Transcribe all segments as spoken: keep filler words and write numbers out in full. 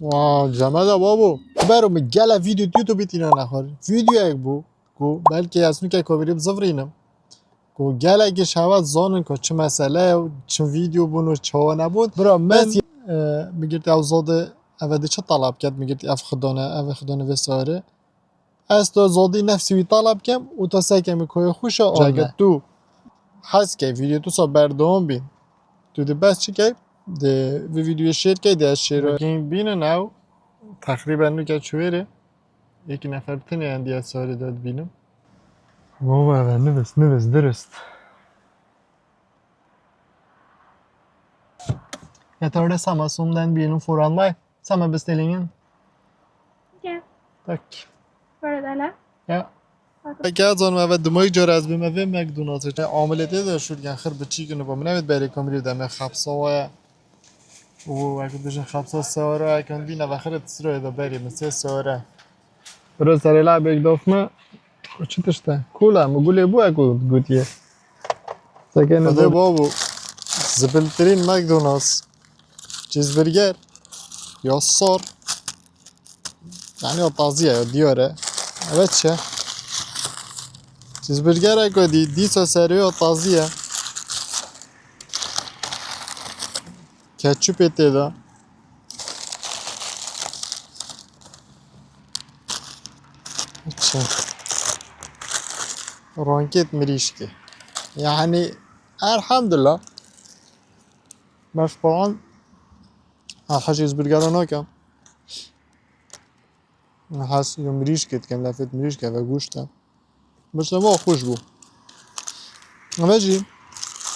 Wa, cemeda babo. Bero min gele vîdeo YouTube tîne nexwar. Vîdeoyek bû ku belkî ez nuke kovîrî bizivirînim. Ku gelekî şewet zanin ku çi mesele ye û çi vîdeo bûn û çawa nebûn. Bira, min, e, min girtî ew zodî, eve di çi talab ket, min girtî ev xidane, ev xidane vê sarê. Ez to zodî nefsî wî talab kem û to sekemî koyê xwe şa. Olme. Cege tu hez key vîdeo tu sa berdewam bîn. Tu di bes çi key? Di vî vîdeoyê şêr key, di ez şêr. Bînin ew. Teqrîben nuke çi wêrê. Yekî nefer tinê endiye sarê de dibînim. Baba, eve nivist, nivist, dirist. Yeter de sama sondan bir yılın foran var. Sama bestellingen. Okay. Tak. Böyle de ne? Ya. Peki, zanim eve dumay car ez bim eve McDonald's. Ameliyatı da şurgen xir biçîk inu ba min evet beri kameri de me xapsa waya. O, wek dibêjin xapsa sewara, ekan bîne ve xire tisroyê de berî min sê sewara. Biro serê la bêk dof me, o çi tişt e? Kûl e, min gulê bû e ku gotiye. Sekene Hadi bab. Babo, zibiltirîn McDonald's. Cheeseburger. Ya sor. Yani ya taziye, ya diyar e. Evet çi? Cheeseburger e ku dî, dîsa serê ya taziye. Ketçupê tê de. Çi? Ronkêt mirîşkê. Yani, elhamdülillah. Meşqulan, ha, hecî ez birgera nakem. Hez yo mirîşkê dikem, lefêt mirîşkê ve goşt e. Mesela xweş bû. Eve jî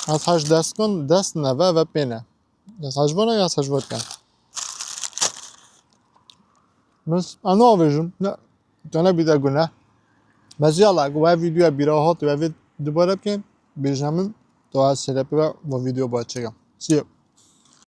ez hej dest kon, dest neve ve pê ne. Ez hej vana, ez hej vot ken. Mes, eno avêjim. Ne, tane bir de gune. Mes yala, ku ev videoya bîra hat ve vê dubare bikin, bêje min, to ez şerepê ve bu video bahçe. See you.